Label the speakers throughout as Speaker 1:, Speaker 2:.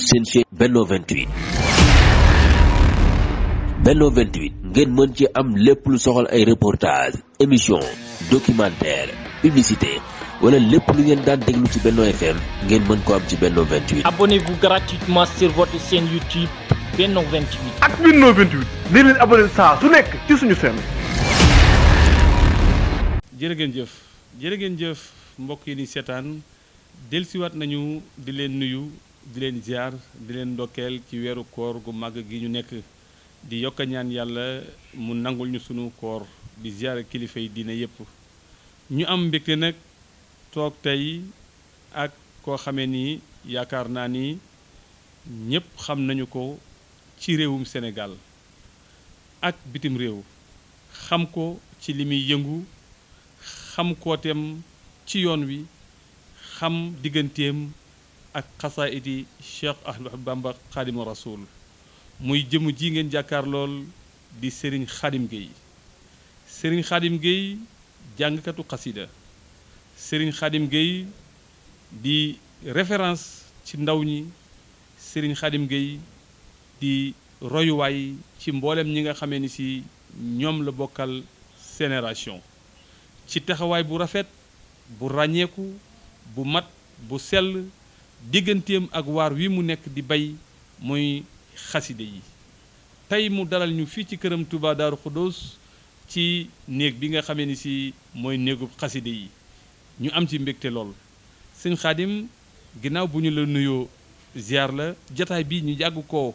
Speaker 1: seen chaîne Benno 28 Benno 28 ngeen mën ci am lépp lu soxal ay reportage émission documentaire publicité wala lépp lu ngeen daan déglu ci Benno FM ngeen mën ko am ci Benno 28.
Speaker 2: Abonnez-vous gratuitement sur votre chaîne YouTube Benno 28.
Speaker 3: ak Benno 28 di leen abonné saa su nekk ci suñu chaîne.
Speaker 4: jërë ngeen jëf mbokk yi ni seetaan dellusiwaat nañu di leen nuyu di leen ziar di leen ndokkeel ci weeru koor gu màgg gi ñu nekk di yokk a ñaan yàlla mu nangul ñu sunu koor di ziar kilifa yi diine yépp ñu am mbégte nag toog tey ak koo xamee ni yaakaar naa ni ñépp xam nañu ko ci réewum Sénégal ak bitim réew xam ko ci li muy yëngu xam kooteem ci yoon wi xam digganteem ak xasaayidi Cheikh Ahmadou Bamba Xaadimu Rasuul muy jëm ji ngeen jàkkaar lool di Serigne Khadim Gueye Serigne Khadim Gueye jàngkatu xasida Serigne Khadim Gueye di référence ci ndaw ñi Serigne Khadim Gueye di royuwaay ci mboolem ñi nga xamee ni si ñoom la bokkal génération ci taxawaay bu rafet bu ràññeeku bu mat bu sell digganteem ak waar wi mu nekk di bay muy xaside yi tey mu dalal ñu fii ci këram Touba Daaru Xudoos ci néeg bi nga xamee ni si mooy néegub xaside yi ñu am ci mbégte lool sëñ Xaadim ginnaaw bu ñu la nuyoo ziar la jataay bi ñu yàgg ko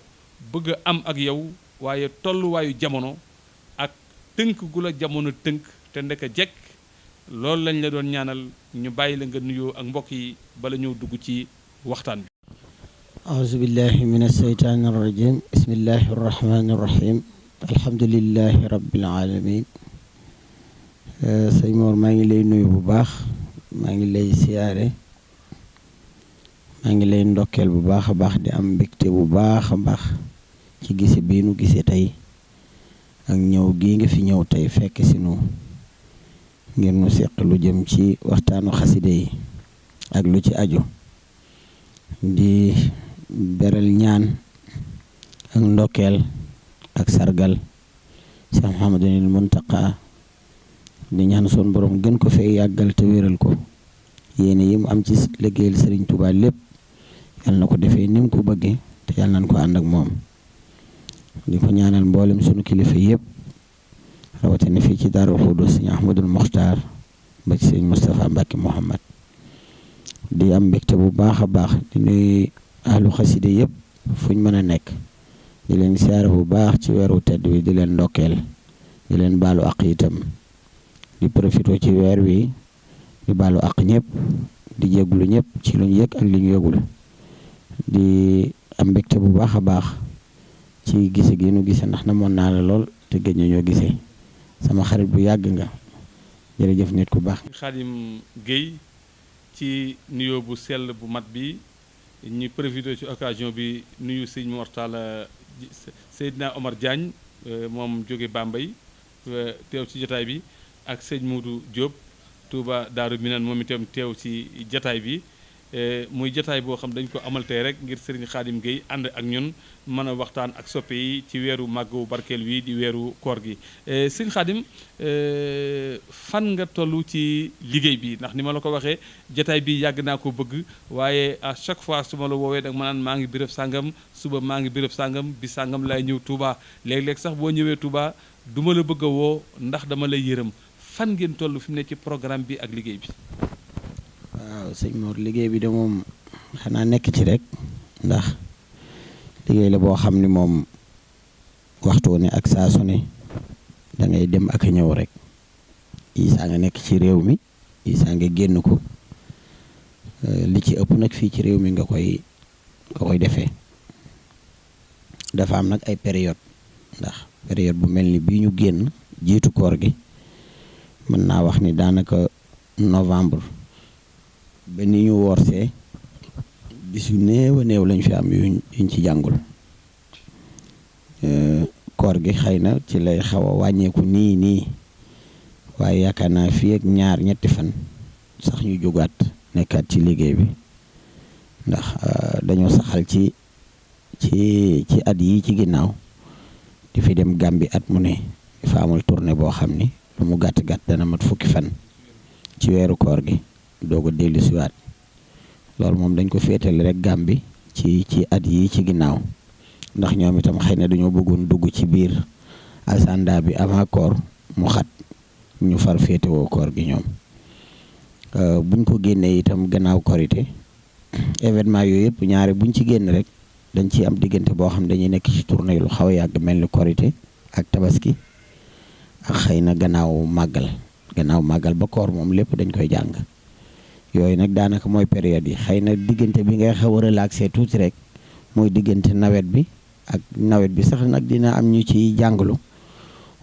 Speaker 4: bëgg a am ak yow waaye tolluwaayu jamono ak tënk gu la jamono tënk te ndeka jekk loolu lañ la doon ñaanal ñu bàyyi la nga nuyoo ak mbokk yi bala ñëw dugg ci waxtaan bi.
Speaker 5: أعوذ بالله من الشيطان الرجيم بسم الله الرحمن الرحيم الحمد لله رب العالمين sëñ Mor maa ngi lay nuyu bu baax maa ngi lay siyaare maa ngi lay ndokkeel bu baax a baax di am mbégte bu baax a baax ci gise bii nu gisee tey ak ñëw gii nga fi ñëw tey fekk si nu ngir nu seq lu jëm ci waxtaanu xaside yi ak lu ci aju di beral ñaan ak ndokkeel ak sargal Cheikh Mouhamadoul Mountakha di ñaan son borom gën ko fee yàggal te wéral ko yéene yi mu am ci liggéeyal Serigne Touba lépp yal na ko defee ni mu ko bëggee te yal nañ ko ànd ak moom di ko ñaanal mboolem sunu kilifa yëpp rawatina fii ci Daaru Xudoos Sëñ Ahmadul Mokhtar ba ci Sëñ Moustapha Mbacke Mouhamad di am mbégte bu baax a baax di nuyu ahlu xaside yëpp fuñ mën a nekk di leen siyaare bu baax ci weeru tedd wi di leen ndokkeel di leen baalu àq itam di profité ci weer wi di baalu àq ñëpp di jéggulu ñëpp ci luñ yëg ak li ñu yëgul di am mbégte bu baax a baax ci gise gi nu gise ndax na moon naa la lool te gëj na ñoo gisee sama xarit bu yàgg nga jërëjëf nit ku baax.
Speaker 4: Khadim Gueye ci nuyoo bu sell bu mat bi ñu profité ci occasion bi nuyu sëñ Mortala Seydina Omar Diagne moom jóge Bambey teew ci jotaay bi ak sëñ Modou Diop Touba Daaru Minane moom itam teew ci jotaay bi muy jotaay boo xam dañ ko amal tey rek ngir Serigne Khadim Gueye ànd ak ñun mën a waxtaan ak soppe yi ci weeru màggu barkeel wi di weeru koor gi sëñ Khadim fan nga toll ci liggéey bi ndax ni ma la ko waxee jotaay bi yàgg naa ko bëgg waaye à chaque fois su ma la woowee nag ma naan maa ngi béréb sàngam suba maa ngi béréb sàngam bi sàngam laay ñëw Touba léeg-léeg sax boo ñëwee Touba du ma la bëgg a woo ndax dama lay yërëm fan ngeen toll fi mu ne ci programme bi ak liggéey bi.
Speaker 5: waaw sëñ Mor liggéey bi de moom xanaa nekk ci rek ndax liggéey la boo xam ni moom waxtu ne ak saa su ne da ngay dem ak a ñëw rek yi saa nga nekk ci réew mi yi saa nga génn ko li ci ëpp nag fii ci réew mi nga koy defee dafa am nag ay période ndax période bu mel ni bii ñu génn jiitu koor gi mën naa wax ni daanaka novembre ba ni ñu worsee bis yu néew a néew lañ fi am yuñ ci jàngul koor gi xëy na ci lay xaw a wàññeeku nii waaye yaakaar naa fii ak ñetti fan sax ñu jógaat nekkaat ci liggéey bi ndax dañoo saxal ci ci at yi ci ginnaaw di fi dem Gàmbi at mu ne di fa amal tournée boo xam ni lu mu gàtt-gàtt dana mat fukki fan ci weeru koor gi doog a dellu siwaat loolu moom dañ ko féetale rek Gàmbi ci at yi ci ginnaaw ndax ñoom itam xëy na dañoo bëggoon dugg ci biir agenda bi avant koor mu xat ñu far féetewoo koor gi ñoom buñ ko génnee itam gannaaw korité événement yooyu yëpp ñaari buñ ci génn rek dañ ci am diggante boo xam dañuy nekk ci tournée lu xaw a yàgg mel ni korité ak tabaski ak xëy na gannaaw màggal ba koor moom lépp dañ koy jàng yooyu nag daanaka mooy période yi xëy na diggante bi ngay xaw a relaxé tuuti rek mooy diggante nawet bi ak nawet bi sax nag dina am ñu ci jàngalu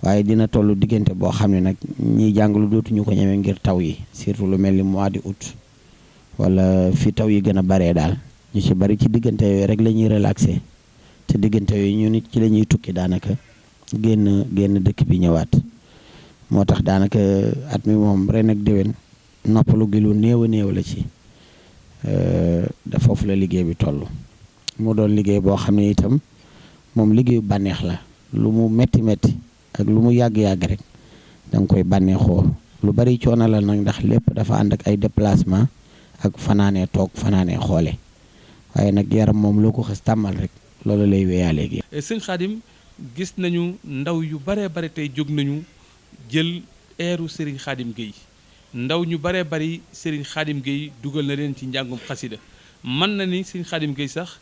Speaker 5: waaye dina toll diggante boo xam ne nag ñiy jàngalu dootuñu ko ñeme ngir taw yi surtout lu mel ni mois de août wala fi taw yi gën a baree daal ñu ci bari ci diggante yooyu rek la ñuy relaxé te diggante yooyu ñu nit ci la ñuy tukki daanaka génn dëkk bi ñëwaat moo tax daanaka at mi moom ren ak déwén noppalu gi lu néew a néew la ci da foofu la liggéey bi toll mu doon liggéey boo xam ne itam moom liggéeyu bànneex la lu mu metti ak lu mu yàgg-yàgg rek da nga koy bànneexoo lu bari coono la nag ndax lépp dafa ànd ak ay déplacement ak fanaanee toog fanaanee xoole waaye nag yaram moom loo ko xës tàmmal rek loolu lay wéyaa léegi.
Speaker 4: sëñ Khadim gis nañu ndaw yu baree bari tey jóg nañu jël eeru Serigne Khadim Gueye ndaw ñu baree bari Serigne Khadim Gueye dugal na leen ci njàngum xasida mën na ni Serigne Khadim Gueye sax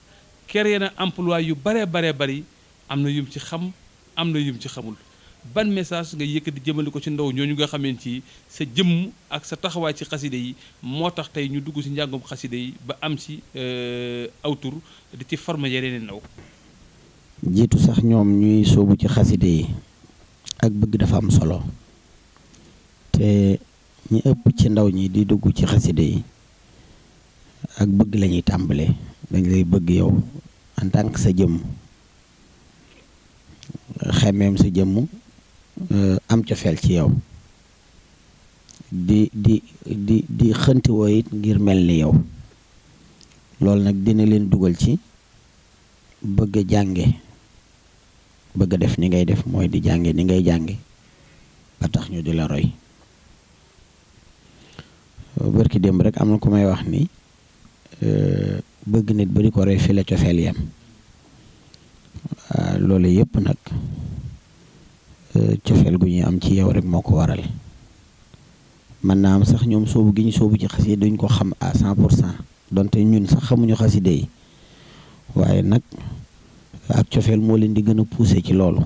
Speaker 4: créé na emploi yu baree bari am na yum ci xam am na yum ci xamul ban message nga yëkkati jëmale ko ci ndaw ñooñu nga xamante ci sa jëmm ak sa taxawaay ci xasida yi moo tax tey ñu dugg ci njàngum xasida yi ba am ci aw tur di ci former yeneen ndaw.
Speaker 5: jiitu sax ñoom ñuy sóobu ci xasida yi ak bëgg dafa am solo te ñi ëpp ci ndaw ñi di dugg ci xasida yi ak bëgg la ñuy tàmbalee dañ lay bëgg yow en tant que sa jëmm xemmeem sa jëmm am cofeel ci yow di xëntiwoo it ngir mel ni yow loolu nag dina leen dugal ci bëgg a jànge bëgg a def ni ngay def mooy di jànge ni ngay jànge ba tax ñu di la roy bërki démb rek am na ku may wax ni bëgg nit ba di ko roy fi la cofeel yam loolu yëpp nag cofeel gu ñuy am ci yow rek moo ko waral mën naa am sax ñoom soobu gi ñu soobu ci xasida duñ ko xam à 100% donte ñun sax xamuñu xasida yi waaye nag ak cofeel moo leen di gën a poussé ci loolu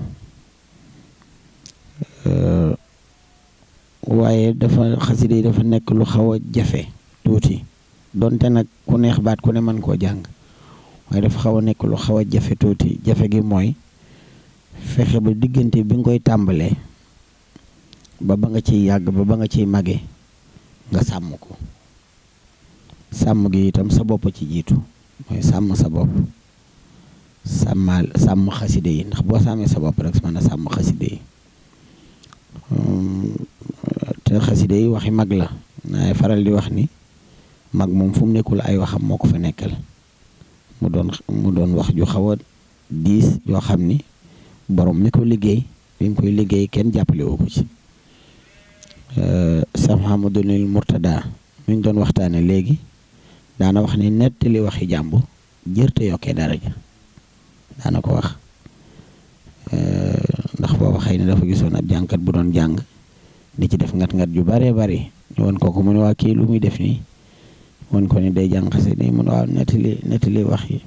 Speaker 5: waaye xasida yi dafa nekk lu xaw a jafe tuuti donte nag ku neex baat ku ne mën koo jàng waaye dafa xaw a nekk lu xaw a jafe tuuti jafe gi mooy fexe ba diggante bi nga koy tàmbalee ba nga ciy yàgg ba nga ciy màgge nga sàmm ko sàmm gi itam sa bopp ci jiitu mooy sàmm sa bopp sàmm xaside yi ndax boo sàmmee sa bopp rek mën a sàmm xaside yi te xaside yi waxi mag la naay faral di wax ni mag moom fu mu nekkul ay waxam moo ko fa nekkal mu doon wax ju xaw a diis yoo xam ni borom mi ko liggéey bi mu koy liggéey kenn jàppale woo ko ci Cheikh Mouhamadoul Mourtada mi ñu doon waxtaane léegi daana wax ni nettali waxi jàmbur jërte yokkee daraja daana ko wax ndax booba xëy na dafa gisoon ab jàngkat bu doon jàng di ci def ngat-ngat yu baree bari ñu won ko mu ne waa kii lu muy def nii won ko ni day jàng xasida yi mu ne waaw nettali waxi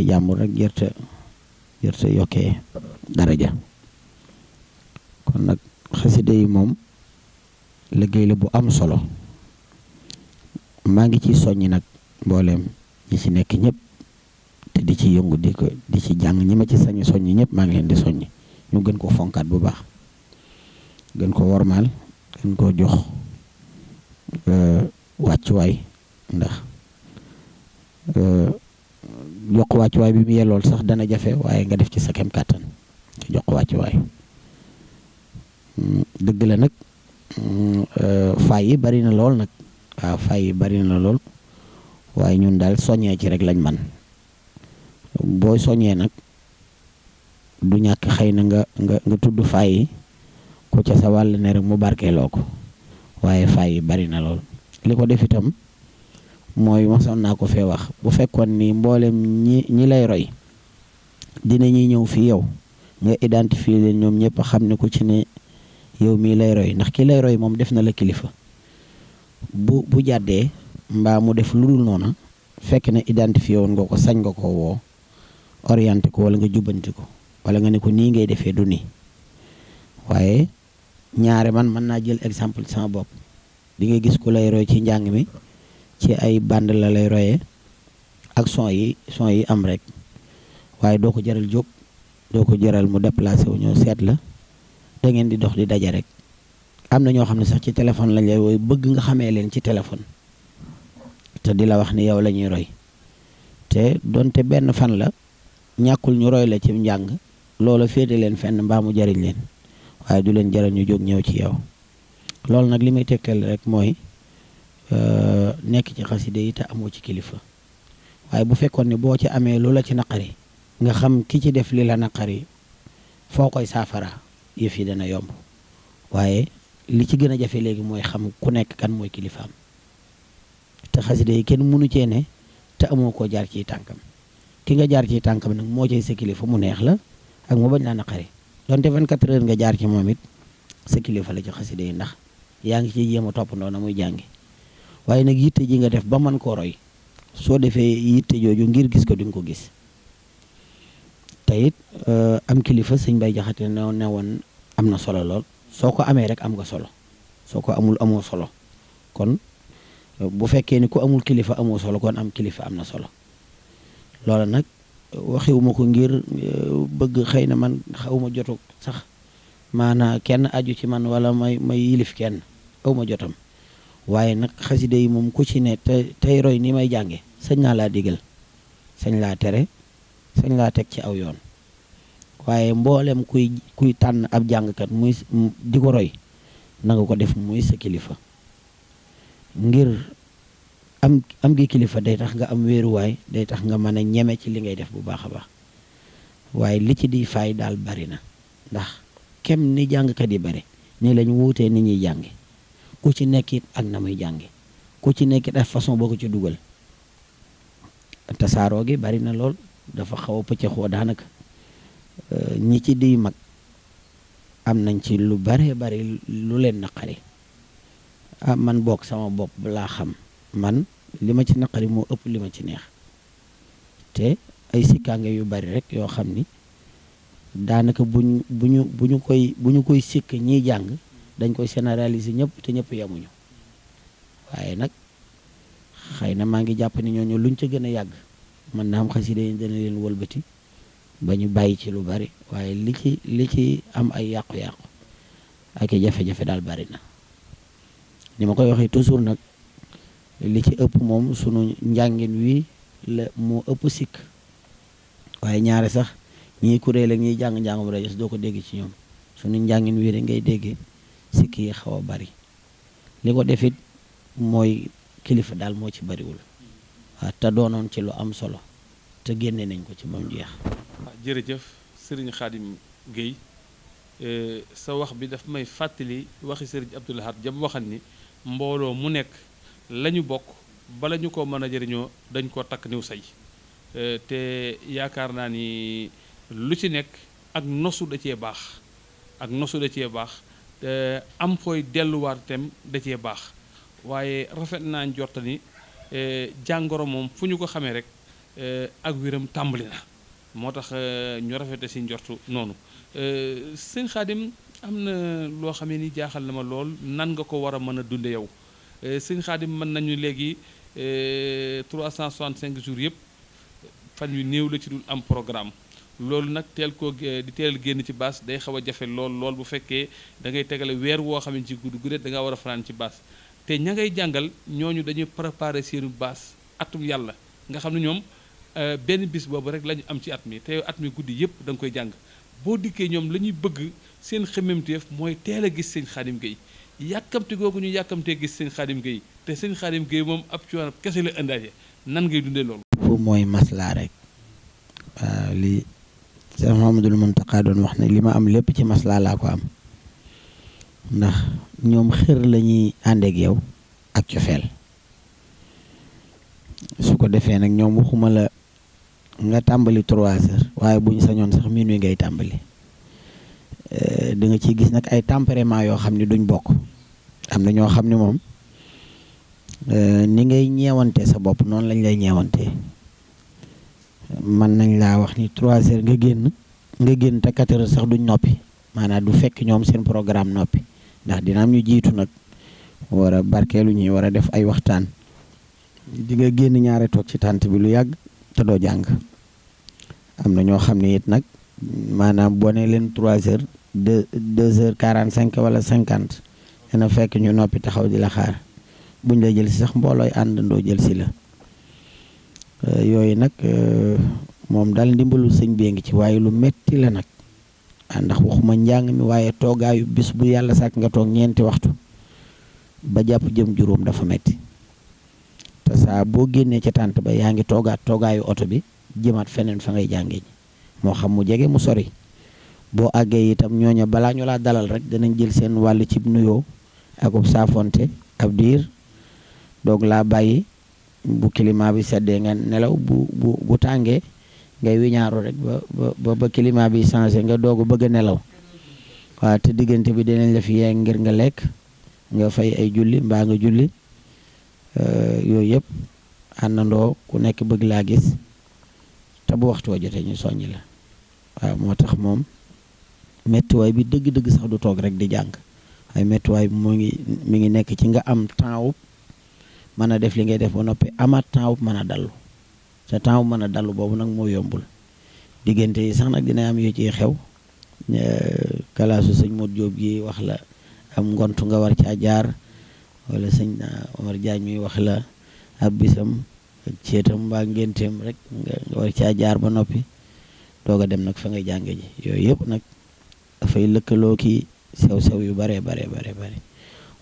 Speaker 5: jàmbur rek jërte yokkee daraja kon nag xasida yi moom liggéey la bu am solo maa ngi ciy soññi nag mbooleem ñi ci nekk ñëpp te di ci yëngu di ci jàng ñi ma ci sañi soññi ñëpp maa ngi leen di soññi ñu gën ko fonkaat bu baax gën ko wormaal gën koo jox wàccuwaay ndax jox ko wàccuwaay bi mu yellool sax dana jafe waaye nga def ci sa kem kàttan te jox ko wàccuwaay dëgg la nag faay yi bari na lool nag waaye ñun daal soññee ci rek lañ man boo soññee nag du ñàkk xëy na nga tudd faay yi ku ca sa wàll ne rek mu barkeeloo ko waaye faay yi bari na lool. li ko def itam mooy mosoon naa ko fee wax bu fekkoon ni mboolem ñi lay roy dinañuy ñëw fii yow nga identifier leen ñoom ñëpp xam ne ku ci ne yow mii lay roy ndax ki lay roy moom def na la kilifa bu jàddee mbaa mu def lu dul noona fekk na identifié woon nga ko sañ nga ko woo orienté ko wala nga jubbanti ko wala nga ne ko nii ngay defee du nii waaye ñaare man mën naa jël exemple ci sama bopp di nga gis ku lay roy ci njàng mi ci ay band la lay royee ak son yi am rek waaye doo ko jaral jóg doo ko jaral mu déplacé wu ñëw seet la da ngeen di dox di daje rek am na ñoo xam ne sax ci téléphone lañ lay woy bëgg nga xamee leen ci téléphone te di la wax ni yow la ñuy roy te donte benn fan la ñàkkul ñu roy la ci njàng loola féete leen fenn mbaa mu jariñ leen waaye du leen jaral ñu jóg ñëw ci yow loolu nag li muy tegtal rek mooy nekk ci xaside yi te amoo ci kilifa waaye bu fekkoon ne boo ci amee lu la ci naqari nga xam ki ci def li la naqari foo koy saafara yëf yi dana yomb waaye li ci gën a jafe léegi mooy xam ku nekk kan mooy kilifaam te xaside yi kenn mënu cee ne te amoo koo jaar ci tànkam ki nga jaar ci tànkam nag moo cay sa kilifa mu neex la ak mu bañ laa naqari donte 24 heures nga jaar ci moom it sa kilifa la ci xaside yi ndax yaa ngi ciy jéem a toppandoo na muy jàngi waaye nag yitte ji nga def ba mën koo roy soo defee yitte jooju ngir gis ko di nga ko gis te it am kilifa sëñ Bay Jaxate ne woon am na solo lool soo ko amee rek am nga solo soo ko amul amoo solo kon bu fekkee ni ku amul kilifa amoo solo kon am kilifa am na solo loola nag waxiwuma ko ngir bëgg xëy na man xawma jotu sax maanaa kenn aju ci man wala may yilif kenn awma jotam waaye nag xaside yi moom ku ci ne tey roy ni may jànge sañ naa laa digal sañ laa tere sañ laa teg ci aw yoon waaye mboolem kuy tànn ab jàngkat muy di ko roy na nga ko def muy sa kilifa ngir am gi kilifa day tax nga am wéeruwaay day tax nga mën a ñeme ci li ngay def bu baax a baax waaye li ci di fay daal bari na ndax kem ni jàngkat yi bari ni lañ wuutee ni ñuy jànge ku ci nekkit ak na muy jànge ku ci nekkit ak façon boo ko ci dugal tasaaroo gi bari na lool dafa xaw a pëccëxoo daanaka ñi ci di mag am nañ ci lu bare bari lu leen naqari man bokk sama bopp laa xam man li ma ci naqari moo ëpp li ma ci neex te ay sikkaange yu bari rek yoo xam ni daanaka bu ñu koy sikk ñiy jàng dañ koy généraliser ñëpp te ñëpp yemuñu waaye nag xëy na maa ngi jàpp ni ñooñu luñ ca gën a yàgg mën naa am xasida yi dana leen wëlbati ba ñu bàyyi ci lu bari waaye li ci am ay yàqu-yàqu ak i jafe-jafe daal bari na ni ma koy waxee toujours nag li ci ëpp moom sunu njàngin wi la moo ëpp sikk waaye ñaare sax ñii kuréel ak ñiy jàng-njàngum rajo doo ko dégg ci ñoom sunu njàngin wii rek ngay déggee sikk yi xaw a bari li ko defit mooy kilifa daal moo ci bariwul waaw te doonoon ci lu am solo te génne nañ ko ci ba mu jeex.
Speaker 4: jërëjëf Serigne Khadim Gueye sa wax bi daf may fàttali waxi Serigne Abdou Lahad jam waxal ni mbooloo mu nekk la ñu bokk bala ñu ko mën a jëriñoo dañ ko takk niw say te yaakaar naa ni lu ci nekk ak nosu da cee baax ak nosu da cee baax te am fooy delluwaat itam da cee baax waaye rafet naa njort ni jàngoro moom fu ñu ko xamee rek ak wéram tàmbali na moo tax ñu rafete si njortu noonu sëñ Xaadim am na loo xamee ni jaaxal na ma lool nan nga ko war a mën a dunde yow sëñ Xaadim mën nañu léegi 365 jours yëpp fan yu néew la ci dul am programme loolu nag teel koo di teel génn ci baas day xaw a jafe lool bu fekkee da ngay tegale weer woo xam ne ci guddi guddeet da ngaa war a fanaan ci baas te ña ngay jàngal ñooñu dañuy préparer seenu baas atum yàlla nga xam ne ñoom benn bis boobu rek la ñu am ci at mi te at mi guddi yëpp da nga koy jàng boo dikkee ñoom la ñuy bëgg seen xemmemteef mooy teel a gis sëñ Xaadim Gueye yàkkamte googu ñu yàkkamtee gis sëñ Xaadim Gueye te sëñ Xaadim Gueye moom ab coono kese la indaale nan ngay dundee loolu.
Speaker 5: fu mooy maslaa rek waaw li Cheikh Mouhamadoul Mountakha doon wax ne li ma am lépp ci maslaa laa ko am ndax ñoom xër la ñuy àndeek yow ak cofeel su ko defee nag ñoom waxuma la nga tàmbali 3 heures waaye buñ sañoon sax minuit ngay tàmbali da nga ciy gis nag ay tempérament yoo xam ne duñ bokk am na ñoo xam ne moom ni ngay ñeewante sa bopp noonu lañ lay ñeewante man nañ laa wax ni 3 heures nga génn te 4 heures sax duñ noppi maanaam du fekk ñoom seen programme noppi ndax dina am ñu jiitu nag war a barkeelu ñi war a def ay waxtaan di nga génn ñaare toog ci tànt bi lu yàgg te doo jàng am na ñoo xam ne it nag maanaam boo nee leen 3 heures 2h45 wala 50 dina fekk ñu noppi taxaw di la xaar buñ lay jël si sax mboolooy àndandoo jël si la yooyu nag moom daal ndimbalu sëñ bee ngi ci waaye lu metti la nag ndax waxuma njàng mi waaye toogaayu bis bu yàlla sàkk nga toog 4 waxtu ba jàpp jëm juróom dafa metti te saa boo génnee ca tànt ba yaa ngi toogaayu oto bi jëmaat feneen fa ngay jànge ji moo xam mu jege mu sori boo àggee itam ñooña balaa ñu laa dalal rek danañ jël seen wàll ci nuyoo akub saafonte ab diir doog laa bàyyi bu climat bi seddee nga nelaw bu tàngee ngay wiñaaru rek ba climat bi changé nga doog a bëgg a nelaw waaw te diggante bi dinañ la fi yee ngir nga lekk nga fay ay julli mbaa nga julli yooyu yëpp àndandoo ku nekk bëgg laa gis te bu waxtu wa jotee ñu soññ la waaw moo tax moom méttiwaay bi dëgg-dëgg sax du toog rek di jàng waaye méttiwaay bi mi ngi nekk ci nga am temps wu mën a def li ngay def ba noppi amaat temps wu mën a dallu te temps wu mën a dallu boobu nag moo yombul diggante yi sax nag dina am yu ci xew kalaasu sëñ Modou Diop gi wax la am ngont nga war caa jaar wala sëñ Omar Diagne mi wax la ab bisam ak ceetam mbaa ngénteem rek nga war caa jaar ba noppi doog a dem nag fa ngay jànge ji yooyu yëpp nag dafay lëkkaloo ki sew-sew yu bare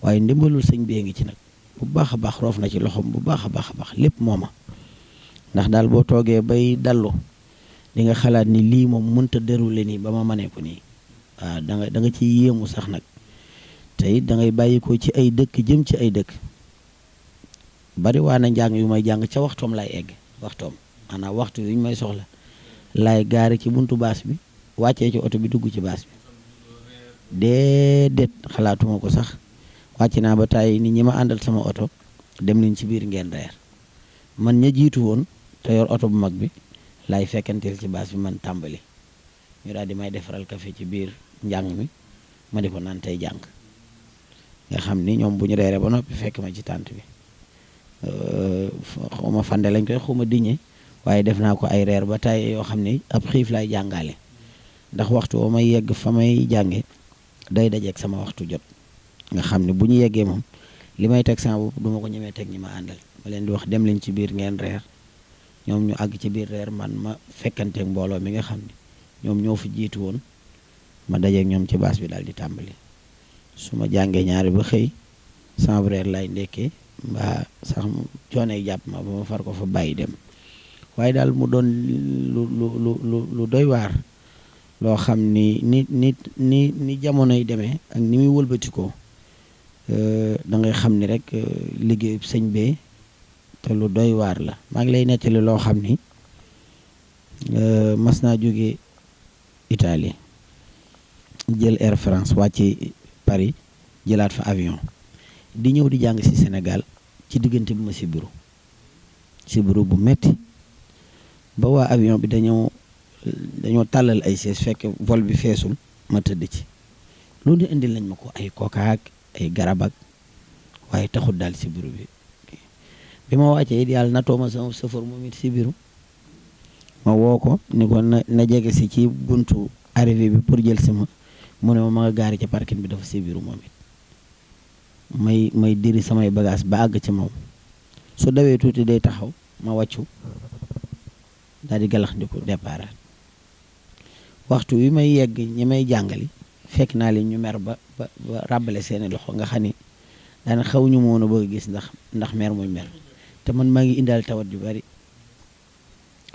Speaker 5: waaye ndimbalul sëñ bee ngi ci nag bu baax a baax roof na ci loxoom bu baax a baax lépp mooma ndax daal boo toogee bay dallu di nga xalaat ni lii moom mënta déroulé nii ba ma mënee ko nii waaw da nga ci yéemu sax nag te it da ngay bàyyi ko ci ay dëkk jëm ci ay dëkk bari waa na njàng yu may jàng ca waxtoom lay egg waxtoom maanaam waxtu yu ñu may soxla laay gaari ci buntu baas bi wàccee ci oto bi dugg ci baas bi déedéet xalaatuma ko sax wàcc naa ba tàyyi nit ñi ma àndal sama oto dem nañ ci biir ngeen reer man ña jiitu woon te yor oto bu mag bi laay fekkanteel ci baas bi man tàmbali ñu daal di may defaral café ci biir njàng mi ma di ko naan tey jàng nga xam ni ñoom bu ñu reeree ba noppi fekk ma ci tànt bi xawma fande lañ koy xawma diñe waaye def naa ko ay reer ba tàyyi yoo xam ni ab xiif laay jàngaale ndax waxtu woo may yegg fa may jànge day dajeeg sama waxtu jot nga xam ne bu ñu yeggee moom li may teg sama bopp du ma ko ñemee teg ñi ma àndal ma leen di wax dem leen ci biir ngeen reer ñoom ñu àgg ci biir reer man ma fekkanteeg mbooloo mi nga xam ne ñoom ñoo fi jiitu woon ma dajeeg ñoom ci baas bi daal di tàmbali su ma jàngee ñaari ba xëy sama reer lay ndekkee mbaa sax coonee jàpp ma ba ma far ko fa bàyyi dem waaye daal mu doon lu doy waar loo xam ni jamono yi demee ak ni muy wëlbatikoo da ngay xam ni rek liggéeyu sëñ bee te lu doy waar la maa ngi lay nettali loo xam ni mas naa jóge Italie jël Air France wàcce Paris jëlaat fa avion di ñëw di jàng ci Sénégal ci diggante bi ma sibiru bu metti ba waa avion bi dañoo tàllal ay chaise fekk vol bi feesul ma tëdd ci loolu indil nañ ma ko ay coca ak ay garab ak waaye taxul daal sibiru bi ma wàccee it yàlla natoo ma sama safar moom it sibiru ma woo ko ni ko na jege si ci buntu arrivé bi pour jël sama mu ne ma nga gaari ci parking bi dafa sibiru moom it may diri samay bagage ba àgg ci moom su dawee tuuti day taxaw ma wàccu daal di galax ndiku départ waxtu wi may yegg ñi may jàngali fekk naa leen ñu mer ba ràbbale seeni loxo nga xam ni daana xaw ñu moon a bëgg gis ndax mer muy mer te man maa ngi indaal tawat yu bari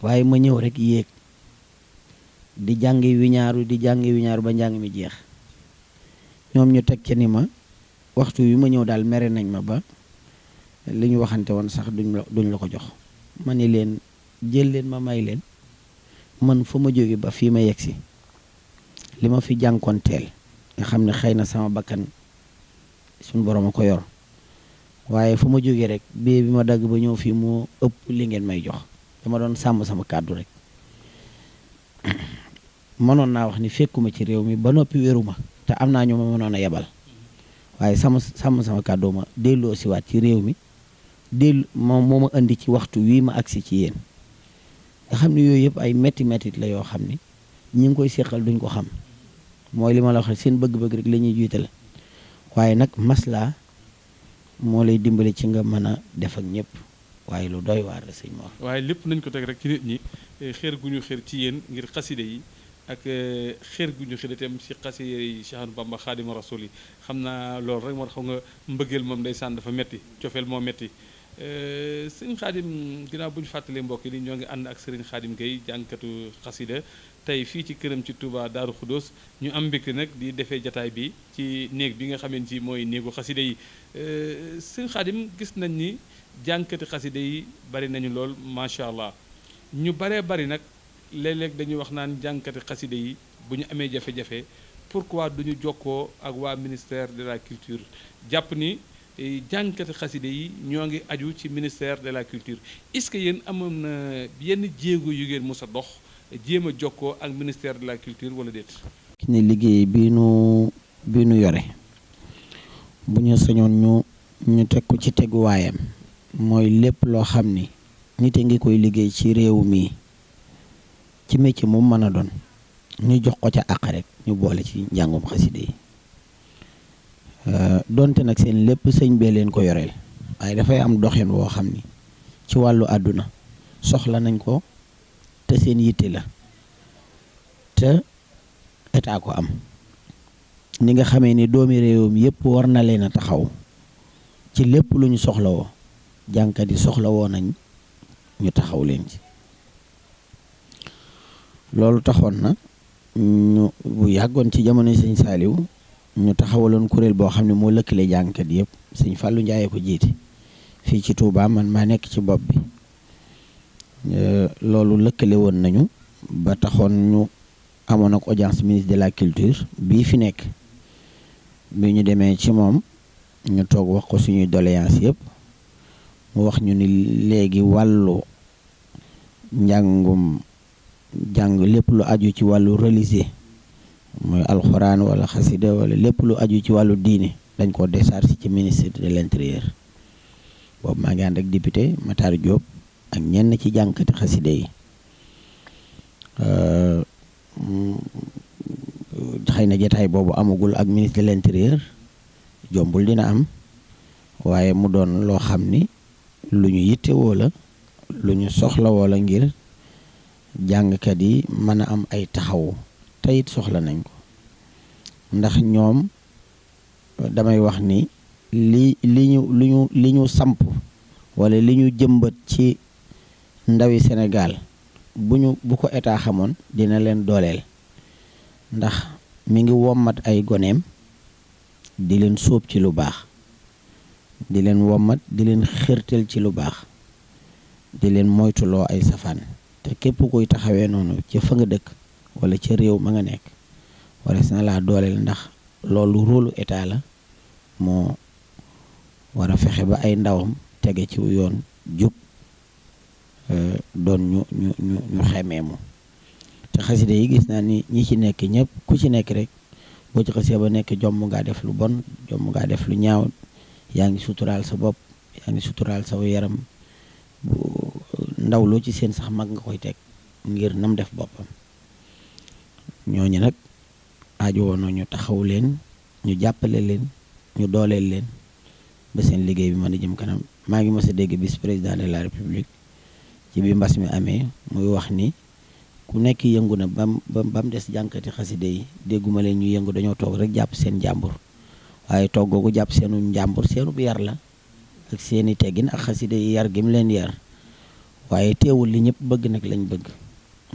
Speaker 5: waaye ma ñëw rek yéeg di jàngi wiñaaru ba njàng mi jeex ñoom ñu teg ca ni ma waxtu wi ma ñëw daal mere nañ ma ba li ñu waxante woon sax duñ la ko jox ma ni leen jël leen ma may leen man fa ma jóge ba fii ma yegg si li ma fi jànkoonteel nga xam ne xëy na sama bakkan suñ borom a ko yor waaye fu ma jógee rek bee bi ma dagg ba ñëw fii moo ëpp li ngeen may jox dama doon sàmm sama kàddu rek mënoon naa wax ni fekkuma ci réew mi ba noppi wéruma te am naa ñu ma mënoon a yebal waaye sàmm sama kàddu ma delloo siwaat ci réew mi moo ma indi ci waxtu wii ma agsi ci yéen nga xam ne yooyu yëpp ay métti la yoo xam ni ñi ngi koy seqal duñ ko xam mooy li ma la wax seen bëgg-bëgg rek la ñuy jiital waaye nag maslaa moo lay dimbali ci nga mën a def ak ñëpp waaye lu doy waar la sëñ Mor.
Speaker 4: waaye lépp nañ ko teg rek ci nit ñi xeer gu ñu xeer ci yéen ngir xaside yi ak xeer gu ñu xeer itam ci xaside yi Cheikh Ahmadou Bamba Xaadimu Rasuul yi xam naa loolu rek moo tax nga mbëggeel moom ndeysaan dafa metti cofeel moo metti sëriñ Xaadim ginnaaw bu ñu fàttalee mbokk yi ñoo ngi ànd ak sëriñ Xaadim Gueye jànkatu xasida tey fii ci këram ci Touba Daaru Xudóos ñu am mbégte nag di defee jataay bi ci néeg bi nga xamante ni mooy néegu xasida yi sëriñ Xaadim gis nañ ni jànkati xasida yi bari nañu lool macha allah ñu baree bari nag léeg-léeg dañuy wax naan jànkati xasida yi bu ñu amee jafe-jafe pourquoi duñu jokkoo ak waa ministère de la culture jàpp ni jànkati xaside yi ñoo ngi aju ci ministère de la culture est-ce que yéen amoon na yenn jéego yu ngeen mos a dox jéem a jokkoo ak ministère de la culture wala déet.
Speaker 5: ki ne liggéey bi nu yore bu ñu sañoon ñu teg ko ci teguwaayam mooy lépp loo xam ni nit a ngi koy liggéey ci réew mi ci métier moom mën a doon ñu jox ko ca àq rek ñu boole ci njàngum xaside yi. donte nag seen lépp sëñ bee leen ko yoreel waaye dafay am doxin woo xam ni ci wàllu àdduna soxla nañ ko te seen yitte la te état ko am ni nga xamee ni doomi réewam yépp war na leen a taxaw ci lépp lu ñu soxlawoo jànkat yi soxlawoo nañ ñu taxaw leen ci loolu taxoon na ñu bu yàggoon ci jamono sëñ Saaliw ñu taxawaloon kuréel boo xam ne moo lëkkale jàngkat yëpp sëñ Fallou Ndiaye ko jiite fii ci Touba man maa nekk ci bopp bi loolu lëkkale woon nañu ba taxoon ñu amoon ak audience ministre de la culture bii fi nekk bi ñu demee ci moom ñu toog wax ko suñuy doléance yëpp mu wax ñu ni léegi wàllu jàng lépp lu aju ci wàllu religieux mooy alxuraan wala xasida wala lépp lu aju ci wàllu diine dañ ko décharge ci ministre de l'intérieur boobu maa ngi ànd ak député Matar Diop ak ñenn ci jànkati xasida yi xëy na jotaay boobu amagul ak ministre de l'intérieur jombul dina am waaye mu doon loo xam ni lu ñu yittewoo la lu ñu soxla woo la ngir jàngkat yi mën a am ay taxawu te it soxla nañ ko ndax ñoom damay wax ni li ñu samp wala li ñu jëmbat ci ndawi Sénégal bu ko état xamoon dina leen dooleel ndax mi ngi wommat ay goneem di leen sóob ci lu baax di leen wommat di leen xërtal ci lu baax di leen moytuloo ay safaan te képp koy taxawee noonu ca fa nga dëkk wala ca réew ma nga nekk wares na laa dooleel ndax loolu rôlu état la moo war a fexe ba ay ndawam tege ci yoon jub doon ñu xemeemu te xasida yi gis naa ni ñi ci nekk ñëpp ku ci nekk rek boo ci xasee ba nekk jomm ngaa def lu bon jomm ngaa def lu ñaaw yaa ngi suturaal sa bopp yaa ngi suturaal sa yaram bu ndaw loo ci seen sax mag nga koy teg ngir nam def boppam ñooñu nag aajo woon na ñu taxaw leen ñu jàppale leen ñu dooleel leen ba seen liggéey bi mën a jëm kanam maa ngi mës a dégg vice président de la république ci bi mbas mi amee muy wax ni ku nekk yëngu na ba mu des jànkati xaside yi dégguma leen ñu yëngu dañoo toog rek jàpp seen njàmbur waaye toog googu jàpp seenu njàmbur seenu bu yar la ak seeni teggin ak xaside yi yar gi mu leen yar waaye teewul li ñëpp bëgg nag lañ bëgg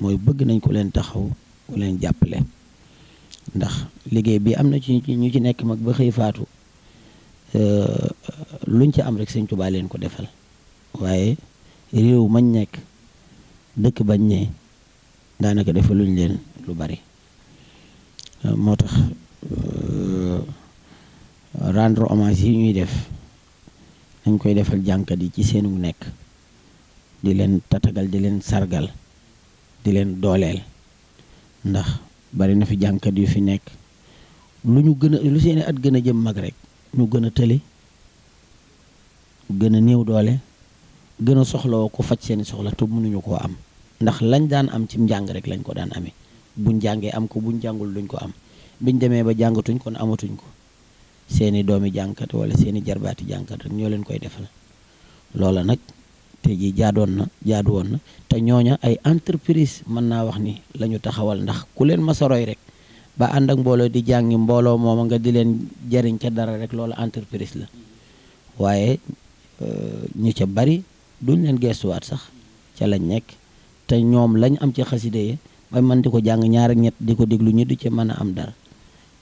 Speaker 5: mooy bëgg nañ ko leen taxaw wu leen jàppale ndax liggéey bi am na ci ñu ci nekk mag ba xëy faatu luñ ci am rek Sëñ Tuubaa leen ko defal waaye réew mañ nekk dëkk bañ ne daanaka defaluñ leen lu bari moo tax rendre hommage yi ñuy def dañ koy defal jànkat yi ci seenu nekk di leen tatagal di leen sargal di leen dooleel ndax bari na fi jànkat yu fi nekk lu seeni at gën a jëm mag rek ñu gën a tële gën a néew doole gën a soxlawoo ko faj seeni soxla te mënuñu koo am ndax lañ daan am ci njàng rek lañ ko daan amee buñ jàngee am ko buñ jàngul duñ ko am biñ demee ba jàngatuñ kon amatuñ ko seeni doomi jànkat wala seeni jarbaati jànkat rek ñoo leen koy defal loola nag te ji jaadu woon na te ñooña ay entreprise mën naa wax ni la ñu taxawal ndax ku leen masoroy rek ba ànd ak mbooloo di jàngi mbooloo mooma nga di leen jariñ ca dara rek loola entreprise la waaye ñu ca bari duñ leen gestuwaat sax ca lañ nekk te ñoom lañ am ci xaside yi ba man di ko jàng ñaar ak ñett di ko déglu ñu du ca mën a am dara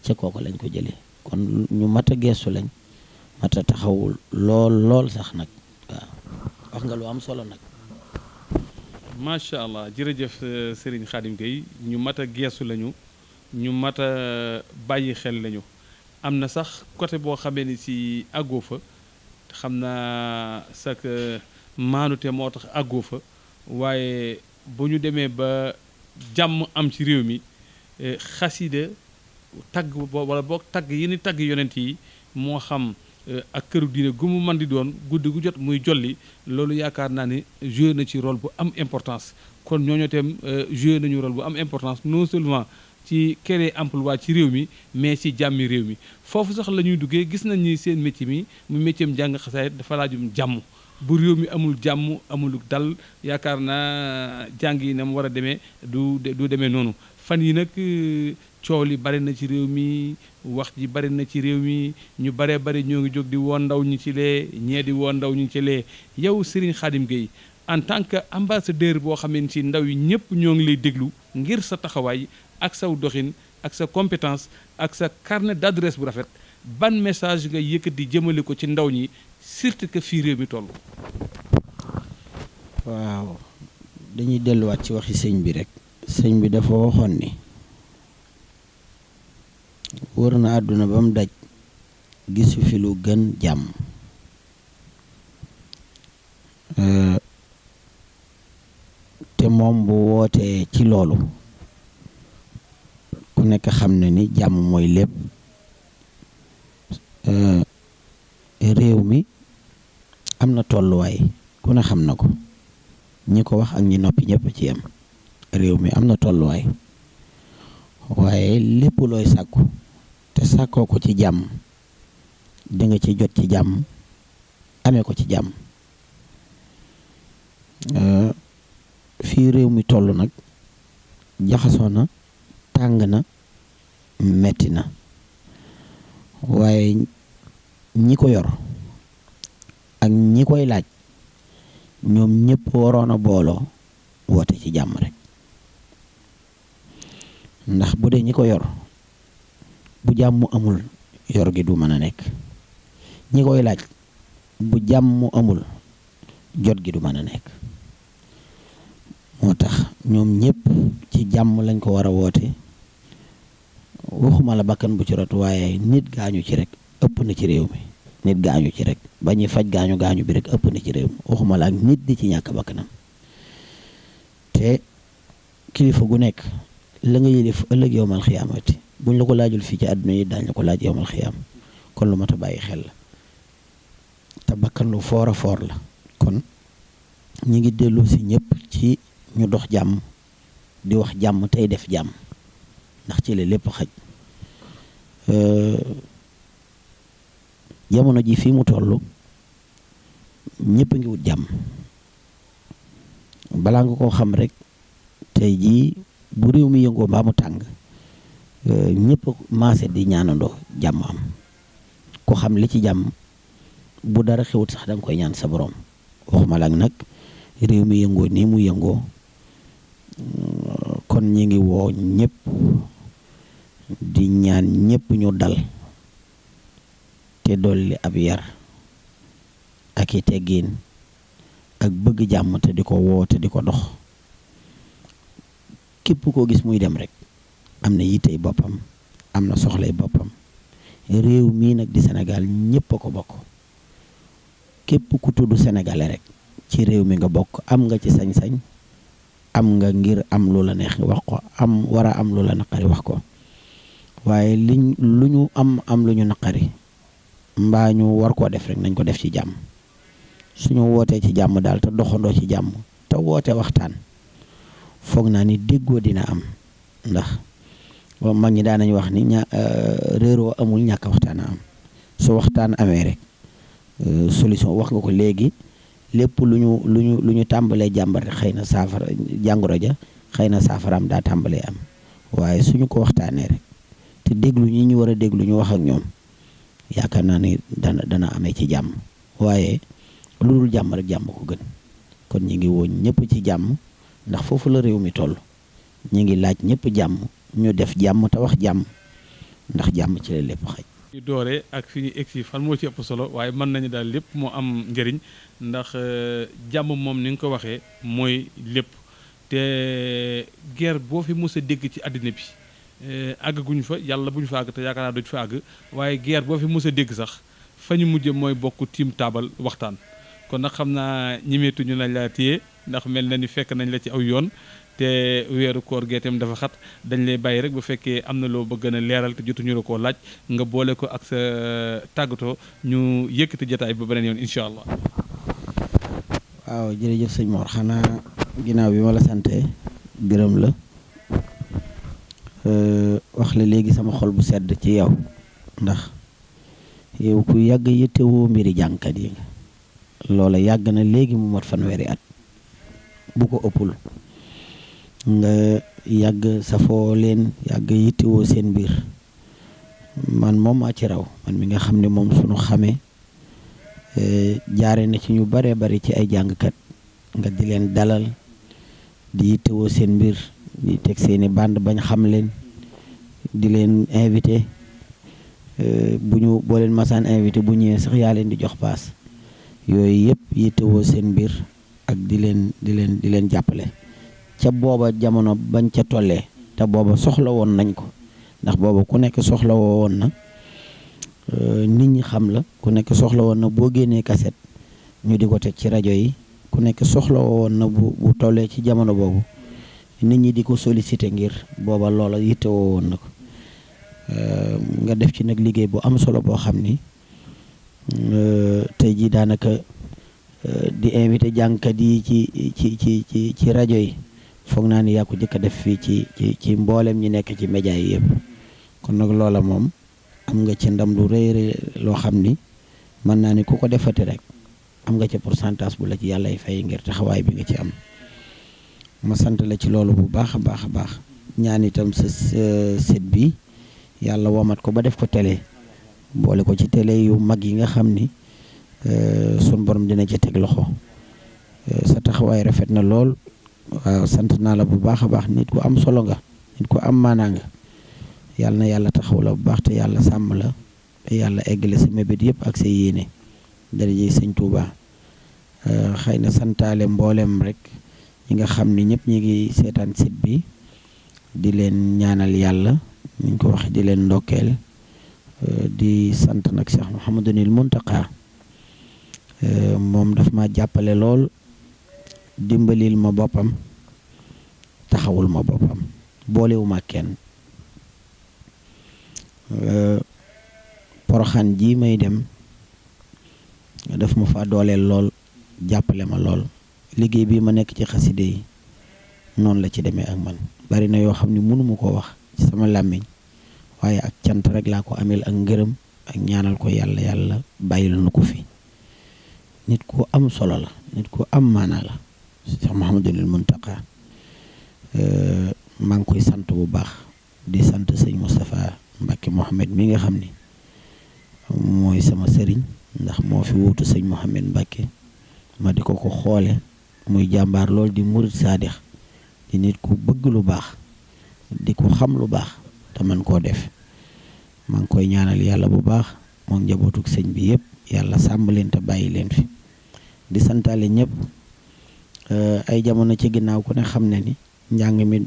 Speaker 5: ca kooku lañ ko jëlee kon ñu mat a gestu lañ mat a taxawul lool sax nag waaw wax nga lu am solo nag.
Speaker 4: macha allah jërëjëf Serigne Khadim Gueye ñu mat a geesu lañu ñu mat a bàyyi xel lañu am na sax côté boo xamee ni si àggoo fa xam naa sax maanute moo tax àggoo fa waaye bu ñu demee ba jàmm am ci réew mi xasida tagg wala boog tagg yi ni tagg yonent yi moo xam ak këru diine gu mu mën di doon guddi gu jot muy jolli loolu yaakaar naa ni joué na ci rôle bu am importance kon ñooñu itam joué nañu rôle bu am importance non seulement ci créer emploi ci réew mi mais ci jàmmi réew mi foofu sax la ñuy duggee gis nañ ni seen métier mi mu métier am jàng xasaayit dafa laajum jàmm bu réew mi amul jàmm amul dal yaakaar naa jàng yi na mu war a demee du demee noonu fan yi nag coow li bari na ci réew mi wax ji bari na ci réew mi ñu baree bari ñoo ngi jóg di woo ndaw ñi ci lee ñee di woo ndaw ñi ci lee yow Serigne Khadim Gueye en tant que ambassadeur boo xamee ci ndaw yi ñëpp ñoo ngi lay déglu ngir sa taxawaay ak saw doxin ak sa compétence ak sa carnet d'adresse bu rafet ban message nga yëkkati jëmale ko ci ndaw ñi surtout que fii réew mi toll.
Speaker 5: waaw dañuy delluwaat ci waxi sëñ bi rek sëñ bi dafa waxoon ni wër na àdduna ba mu daj gisu fi lu gën jàmm te moom bu wootee ci loolu ku nekk xam na ni jàmm mooy lépp réew mi am na tolluwaay ku ne xam na ko ñi ko wax ak ñi noppi ñëpp ci yem réew mi am na tolluwaay waaye lépp looy sàkku te sàkkoo ko ci jàmm di nga ci jot ci jàmm amee ko ci jàmm fii réew mi toll nag jaxasoo na tàng na metti na waaye ñi ko yor ak ñi koy laaj ñoom ñëpp waroon a booloo woote ci jàmm rek ndax bu dee ñi ko yor bu jàmm amul yor gi du mën a nekk ñi koy laaj bu jàmm amul jot gi du mën a nekk moo tax ñoom ñëpp ci jàmm lañ ko war a woote waxuma la bakkan bu ci rot waaye nit gaañu ci rek ëpp na ci réew mi nit gaañu ci rek ba ñuy faj gaañu bi rek ëpp na ci réew mi waxuma la ak nit di ci ñàkk bakkanam te kilifa gu nekk la nga yëlif ëllëg yowmal xiyaamati buñ la ko laajul fii ci àdduna yi daañu la ko laaj yowmal xiyaam kon lu mat a bàyyi xel la te bakkan lu foor a foor la kon ñi ngi dellu si ñëpp ci ñu dox jàmm di wax jàmm tey def jàmm ndax ci la lépp xaj jamono ji fii mu toll ñëpp a ngi wut jàmm balaa nga koo xam rek tey jii bu réew mi yëngoo mbaa mu tàng ñëpp maase di ñaanandoo jàmm am ku xam li ci jàmm bu dara xewut sax da nga koy ñaan sa borom waxuma la nag réew mi yëngoo nii mu yëngoo kon kon ñi ngi woo ñëpp di ñaan ñëpp ñu dal te dolli ab yar ak i teggiin ak bëgg jàmm te di ko woo te di ko dox. képp koo gis muy dem rek am na yittey boppam am na soxlay boppam. réew mii nag di Sénégal ñëpp a ko bokk. képp ku tudd sénégalais rek ci réew mi nga bokk, am nga ci sañ-sañ, am nga ngir am lu la neex wax ko, am war a am lu la naqari wax ko. waaye lu ñu am lu ñu naqari mbaa ñu war koo def rek nañ ko def ci jàmm. suñu wootee ci jàmm daal te doxandoo ci jàmm te woote waxtaan, foog naa ni déggoo dina am. ndax mag ñi daanañ wax ni réeroo amul, ñàkk waxtaan a am. su waxtaan amee rek solution wax nga ko léegi. lépp lu ñu tàmbalee jàmbar xëy na saafara jàngoro ja xëy na saafaraam daa tàmbalee am. waaye suñu ko waxtaanee rek te déglu ñi ñu war a déglu ñu wax ak ñoom, yaakaar naa ni dana amee ci jàmm. waaye lu dul jàmm rek jàmm ko gën. kon ñi ngi woo ñëpp ci jàmm, ndax foofu la réew mi toll. ñi ngi laaj ñëpp jàmm, ñu def jàmm te wax jàmm, ndax jàmm ci la lépp xaj.
Speaker 4: ñu dooree ak fi ñu egsi fan moo ci ëpp solo, waaye mën nañu daal lépp moo am njëriñ, ndax jàmm moom ni nga ko waxee mooy lépp. te guerre boo fi mës a dégg ci àddina bi àggaguñu fa, yàlla bu ñu fa àgg te yaakaar naa duñ fa àgg, waaye guerre boo fi mës a dégg sax fa ñu mujje mooy bokk tiim taabal waxtaan. kon nag xam naa ñimeetuñu nañ laa téye, ndax mel na ni fekk nañ la ci aw yoon, te weeru koor gee itam dafa xat. dañ lay bàyyi rek bu fekkee am na loo bëgg a leeral te jotuñu la koo laaj, nga boole ko ak sa tàggatoo ñu yëkkati jotaay ba beneen yoon incha allah.
Speaker 5: waaw jërëjëf sëñ Mor, xanaa ginnaaw bi ma la sante gërëm la, wax la léegi sama xol bu sedd ci yow, ndax yow ku yàgg yittewoo mbiri jàngkat yi nga. loola yàgg na léegi mu mat fanweeri at bu ko ëppul. nga yàgg safoo leen, yàgg yittewoo seen mbir. man moom maa ci raw, man mi nga xam ne moom sunu xamee jaare na ci ñu bare bari ci ay jàngkat, nga di leen dalal, di yittewoo seen mbir, di teg seeni band bañ xam leen, di leen invité. boo leen masaan invité bu ñëwee sax yaa leen di jox paas. yooyu yëpp yittewoo seen mbir ak di leen jàppale. ca booba jamono bañ ca tollee, te booba soxla woon nañ ko, ndax booba ku nekk soxla woon na nit ñi xam la, ku nekk soxla woon na boo génnee kaset ñu di ko teg ci rajo yi, ku nekk soxla woon na bu tollee ci jamono boobu nit ñi di ko sollicité ngir booba loola yittewoo woon na ko. nga def ci nag liggéey bu am solo boo xam ni tey jii daanaka di invité jàngkat yi ci rajo yi, foog naa ni yaa ko jëkk a def fii ci mboolem ñi nekk ci média yi yëpp. kon nag loola moom am nga ci ndam lu rëy loo xam ni mën naa ni ku ko defati rek am nga ci pourcentage bu la ci yàllay fay ngir taxawaay bi nga ci am. ma sant la ci loolu bu baax a baax a baax. ñaan itam sa site bi yàlla womat ko ba def ko télé, boole ko ci télé yu mag yi nga xam ni sun borom dina ci teg loxo. sa taxawaay rafet na lool. waaw sant naa la bu baax a baax. nit ku am solo nga, nit ku am maanaa nga. yàlla na yàlla taxaw la bu baax te yàlla sàmm la, te yàlla eggale sa mébét yëpp ak sa yéene daraje sëñ Tuuba. xëy na santaale mboolem rek ñi nga xam ni ñëpp ñi ngi seetaan site bi, di leen ñaanal yàlla niñ ko waxe, di leen ndokkeel. di sant nag Cheikh Mouhamadunil Muntaqa. moom daf ma jàppale lool, dimbalil ma boppam, taxawul ma boppam, boolewuma kenn. Poroxaan ji may dem daf ma fa dooleel lool, jàppale ma lool. liggéey bi ma nekk ci xaside yi noonu la ci demee ak man. bari na yoo xam ne mënuma koo wax ci sama làmmiñ, waaye ak cant rek laa ko ameel ak ngërëm ak ñaanal ko yàlla bàyyil nu ko fi. nit ku am solo la, nit ku am maanaa la Cheikh Mouhamadul Muntaqa. maa ngi koy sant bu baax, di sant sëñ Moustapha Mbacke Mohamed mi nga xam ni mooy sama sëriñ, ndax moo fi wuutu sëñ Mohamed Mbacke. ma di ko xoole muy jàmbaar lool, di murit saadix, di nit ku bëgg lu baax, di ko xam lu baax te man koo def maa ngi koy ñaanal yàlla bu baax moom njabootug sëñ bi yëpp yàlla sàmm leen te bàyyi leen fi di santaale ñëpp ay jamono ci ginnaaw ku ne xam ne ni njàng mi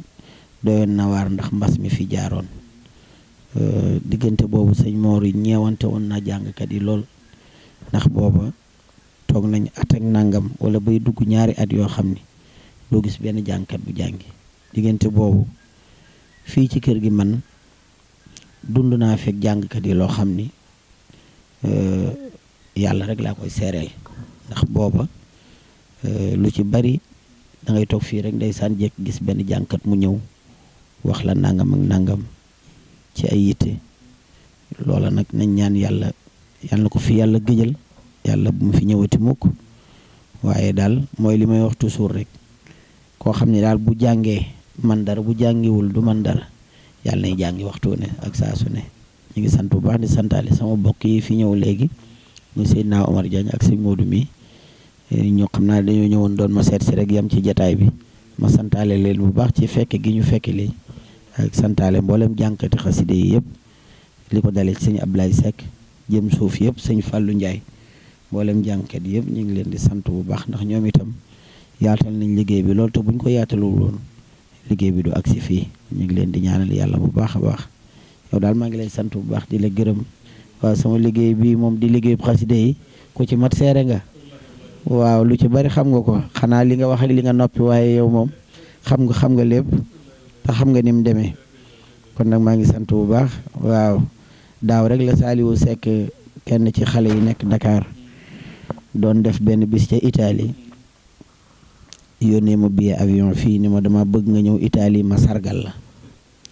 Speaker 5: doyoon na waar ndax mbas mi fi jaaroon diggante boobu sëñ Mor yi ñeewante woon na jàngkat yi lool ndax booba toog nañ at ak nangam wala bay dugg ñaari at yoo xam ni doo gis benn jàngkat bu jàngi diggante boobu fii ci kër gi man dund naa fekk jàngkat yi loo xam ni yàlla rek laa koy seereel ndax booba lu ci bari da ngay toog fii rek ndeysaan jekk gis benn jàngkat mu ñëw wax la nangam ak nangam ci ay yitte loola nag nañ ñaan yàlla na ko fi yàlla gëjal yàlla bu mu fi ñëwati mukk waaye daal mooy li may wax toujours rek koo xam ne daal bu jàngee man dara bu jàngiwul du man dara yàlla nay jàngi waxtu ne ak saa su ne ñu ngi sant bu baax di santaale sama bokk yi fi ñëw léegi muy Seydina Omar Diagne ak sëñ Modou mi ñoo xam naa dañoo ñëwoon doon ma seet si rek yam ci jataay bi ma santaale leen bu baax ci fekke gi ñu fekke li ak santaale mboolem jànkati xaside yi yëpp li ko dalee ci sëñ Ablaye Seck jëm suuf yëpp sëñ Fallou Ndiaye mboolem jànkat yëpp ñu ngi leen di sant bu baax ndax ñoom itam yaatal nañ liggéey bi loolu te buñ ko yaatalul woon liggéey bi du agsi fii ñu ngi leen di ñaanal yàlla bu baax a baax yow daal maa ngi lay sant bu baax di la gërëm waaw sama liggéey bi moom di liggéey xaside yi ku ci mat seere nga waaw lu ci bari xam nga ko xanaa li nga wax ak li nga noppi waaye yow moom xam nga lépp te xam nga ni mu demee kon nag maa ngi sant bu baax waaw daaw rek la Saliou Seck kenn ci xale yi nekk Dakar doon def benn bis ca Italie yónnee ma billet avion fii ni ma dama bëgg nga ñëw Italie ma sargal la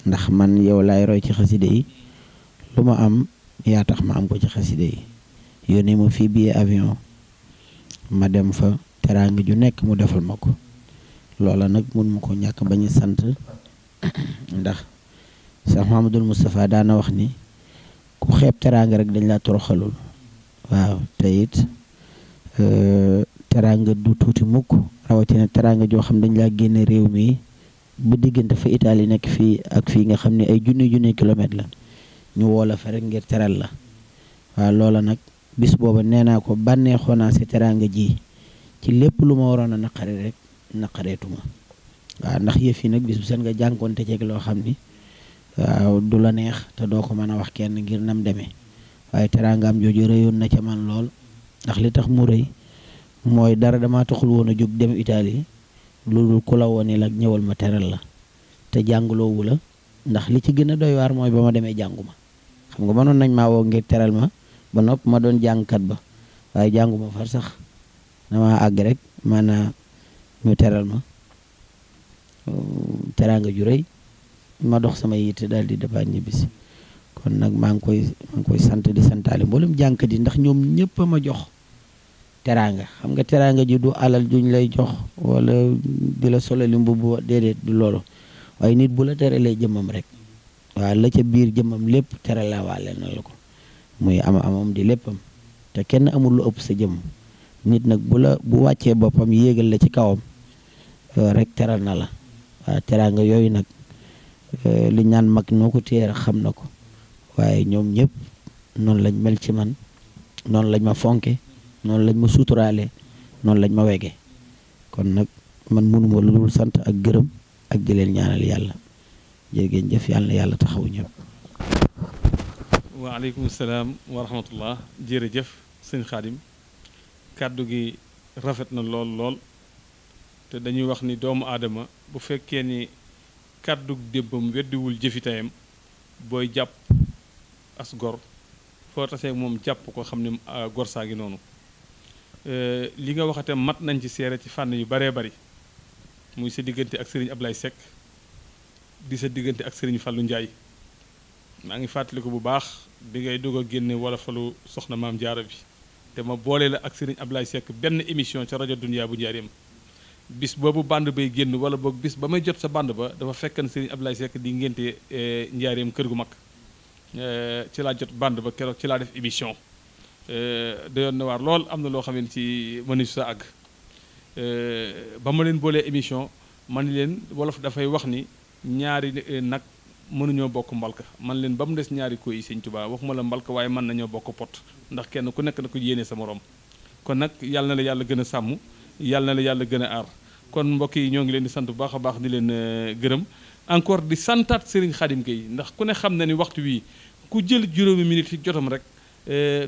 Speaker 5: ndax man yow laay roy ci xaside yi lu ma am yaa tax ma am ko ci xaside yi yónnee ma fii billet avion ma dem fa teraanga ju nekk mu defal ma ko loola nag mun ma ko ñàkk bañ a sant ndax Cheikh Mouhamadoul Moustapha daana wax ni ku xeeb teraanga rek dañ laa toroxalul waaw te it teraanga du tuuti mukk rawatina teraanga joo xam dañ laa génne réew mi ba diggante fa Italie nekk fii ak fii nga xam ne ay junni kilomètre la ñu woo la fa rek ngir teral la waaw loola nag bis booba nee naa ko bànneexoo naa si teraanga ji ci lépp lu ma waroon a naqare rek naqareetuma waaw ndax yëf yi nag bis bu seen nga jànkoonte ceeg loo xam ni waaw du la neex te doo ko mën a wax kenn ngir nam demee waaye teraangaam jooju rëyoon na ca man lool ndax li tax mu rëy mooy dara dama taxul woon a jóg dem Italie loolu ku la woon ni la ñëwal ma teral la te jàngloowu la ndax li ci gën a doy waar mooy ba ma demee jànguma xam nga mënoon nañ maa woo ngir teral ma ba nopp ma doon jàngkat ba waaye jànguma far sax dama àgg rek maanaam ñu teral ma teraanga ju rëy ma dox sama yitte daal di defaat ñibbisi kon nag maa ngi koy sant di santaale mboolem jàngkat yi ndax ñoom ñëpp a ma jox teraanga xam nga teraanga ji du alal juñ lay jox wala di la solali mbubb déedéet du loolu waaye nit bu la teralee jëmmam rek waaw la ca biir jëmmam lépp terale waale na la ko muy amam di léppam te kenn amul lu ëpp sa jëmm nit nag bu wàccee boppam yéegal la ci kawam rek teral na la waaw teraanga yooyu nag li ñaan mag noo ko téye rek xam na ko waaye ñoom ñëpp noonu lañ mel ci man noonu lañ ma fonke noonu lañ ma suturaale noonu lañ ma wege kon nag man mënuma lu dul sant ak gërëm ak di leen ñaanal yàlla jërëngeen jëf yàlla na yàlla taxawu ñëpp.
Speaker 4: waaleykum salaam wa rahmatullah jërëjëf sëñ Xaadim kàddu gi rafet na lool te dañuy wax ni doomu aadama bu fekkee ni kàddu débbam weddiwul jëfitayam booy jàpp as gor foo tasee moom jàpp ko xam ne gor saa gi noonu li nga waxate mat nañ ci seere ci fànn yu baree bari muy sa diggante ak sëriñ Ablaye Seck di sa diggante ak sëriñ Fallou Ndiaye maa ngi fàttaliku bu baax bi ngay doog a génne wala falu soxna maam jaara bi te ma boole la ak sëriñ Ablaye Seck benn émission ca rajo Dunia bu Njaareem bis boobu bande bay génn wala boog bis ba may jot sa bande ba dafa fekkan sëriñ Ablaye Seck di ngénte Njaareem kër gu mag ci laa jot bande ba keroog ci laa def émission dayoon na waar lool am na loo xam ne ci mënu sa àgg ba ma leen boolee émission man leen wolof dafay wax ni ñaari nag mënuñoo bokk mbalka man leen ba mu des ñaari koy yi Sëñ Tuubaa waxuma la mbalka waaye mën nañoo bokk pot ndax kenn ku nekk na ko yéene sa morom kon nag yàlla na la yàlla gën a sàmm yàlla na la yàlla gën a aar kon mbokk yi ñoo ngi leen di sant bu baax a baax di leen gërëm encore di santaat Serigne Khadim Gueye ndax ku ne xam na ni waxtu wii ku jël juróomi minute ci jotam rek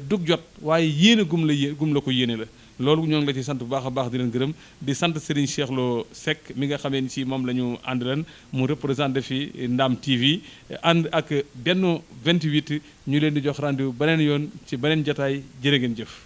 Speaker 4: dug jot waaye yéene gum la ko yéene la loolu ñoo ngi la ci sant bu baax a baax di leen gërëm di sant Serigne Cheikh Lo Seck mi nga xamee ni si moom la ñu ànd leen mu représenté fi Ndam TV ànd ak Benno 28 ñu leen di jox rendez-vous beneen yoon ci beneen jataay jërë ngeen jëf